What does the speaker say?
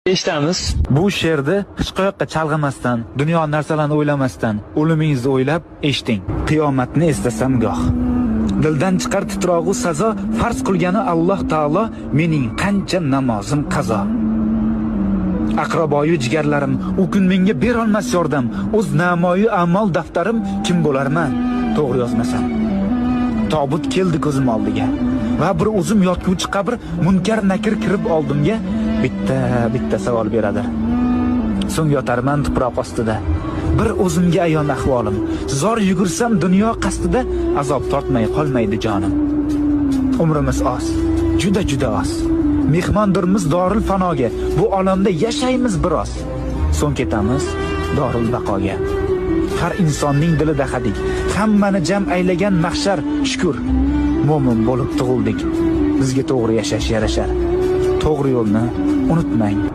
Eshitamiz. Bu she'rni hech qayoqqa chalg'imasdan, dunyo narsalarini o'ylamasdan, o'limingizni o'ylab eshiting. Qiyomatni eslasam goh. Dildan chiqar titrog'u sazo, farz qilgani Alloh taolo, mening qancha namozim qazo. Aqraboyu jigarlarim u kun menga berolmas yordam, o'z namoyu a'mol daftarim kim bo'larman to'g'ri yozmasam. Tobut keldi ko'zim oldiga va bir o'zim yotguvchi qabr, munkar nakir kirib oldimga bitta bitta savol beradi. So'ng yotarman tuproq ostida. Bir o'zimga ayon ahvolim. Zor yugursam dunyo qasdida azob tortmay qolmaydi jonim. Umrimiz oz, juda juda oz. Mehmondirmiz doril fanoga. Bu olamda yashaymiz biroz. So'ng ketamiz doril baqoga. Har insonning dilida hadik. Hammani jam aylagan mahshar, shukr. Mo'min bo'lib tug'ildik. Bizga to'g'ri yashash yarashar. To'g'ri yo'lni unutmang.